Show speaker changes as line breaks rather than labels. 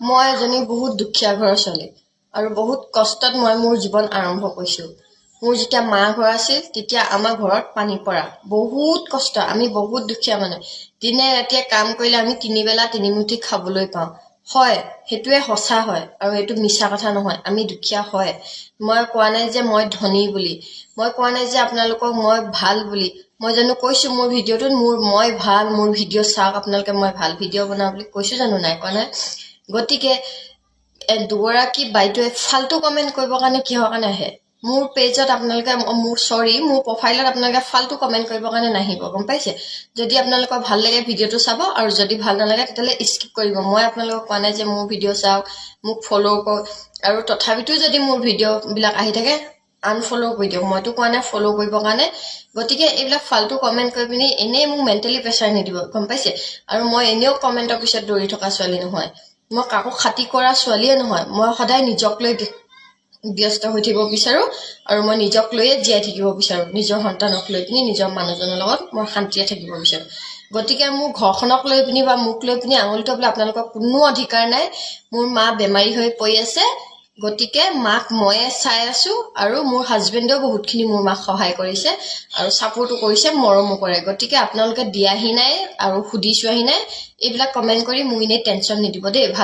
মই এজনী বহুত দুখীয়া ঘৰৰ ছোৱালী আৰু বহুত কষ্টত মই মোৰ জীৱন আৰম্ভ কৰিছোঁ। মোৰ যেতিয়া মা ঘৰ আছিল, তেতিয়া আমাৰ ঘৰত পানী পৰা বহুত কষ্ট। আমি বহুত দুখীয়া মানুহ। দিনে ৰাতিয়ে কাম কৰিলে আমি তিনিবেলা তিনিমুঠি খাবলৈ পাওঁ। হয়, সেইটোৱে সঁচা হয় আৰু এইটো মিছা কথা নহয়। আমি দুখীয়া হয়। মই কোৱা নাই যে মই ধনী বুলি। মই কোৱা নাই যে আপোনালোকক মই ভাল বুলি। মই জানো কৈছোঁ মোৰ ভিডিঅ'টোত মই ভাল, মোৰ ভিডিঅ' চাওক আপোনালোকে, মই ভাল ভিডিঅ' বনাওঁ বুলি কৈছোঁ জানো? নাই কোৱা নাই। গতিকে দুগৰাকী বাইদেৱে ফাল্টু কমেণ্ট কৰিবৰ কাৰণে কিহৰ কাৰণে আহে মোৰ পেজত? আপোনালোকে মোৰ, চৰি, মোৰ প্ৰফাইলত আপোনালোকে ফাল্টু কমেণ্ট কৰিবৰ কাৰণে নাহিব, গম পাইছে? যদি আপোনালোকৰ ভাল লাগে, ভিডিঅ'টো চাব আৰু যদি ভাল নালাগে, তেতিয়াহ'লে স্কিপ কৰিব। মই আপোনালোকক কোৱা নাই যে মোৰ ভিডিঅ' চাওক, মোক ফ'ল' কৰক। আৰু তথাপিতো যদি মোৰ ভিডিঅ'বিলাক আহি থাকে, আনফ'ল' কৰি দিয়ক। মইতো কোৱা নাই ফ'ল' কৰিবৰ কাৰণে। গতিকে এইবিলাক ফাল্টু কমেণ্ট কৰি পিনি এনেই মোক মেণ্টেলি প্ৰেছাৰ নিদিব, গম পাইছে? আৰু মই এনেও কমেণ্টৰ পিছত দৌৰি থকা ছোৱালী নহয়। মই কাকো খাতি কৰা ছোৱালীয়ে নহয়। মই সদায় নিজক লৈ ব্যস্ত হৈ থাকিব বিচাৰোঁ আৰু মই নিজক লৈয়ে জীয়াই থাকিব বিচাৰোঁ। নিজৰ সন্তানক লৈ পিনি, নিজৰ মানুহজনৰ লগত মই শান্তিৰে থাকিব বিচাৰোঁ। গতিকে মোৰ ঘৰখনক লৈ পিনি বা মোক লৈ পিনি আঙুলি থবলৈ আপোনালোকৰ কোনো অধিকাৰ নাই। মোৰ মা বেমাৰী হৈ পৰি আছে। গতিকে মাক ময়ে চাই আছোঁ আৰু মোৰ হাজবেণ্ডেও বহুতখিনি মোৰ মাক সহায় কৰিছে আৰু ছাপোৰ্টো কৰিছে, মৰমো কৰে। গতিকে আপোনালোকে দিয়াহি নাই আৰু সুধি চোৱাহি নাই। এইবিলাক কমেণ্ট কৰি মোক এনেই টেনশ্যন নিদিব দেই, ভাল।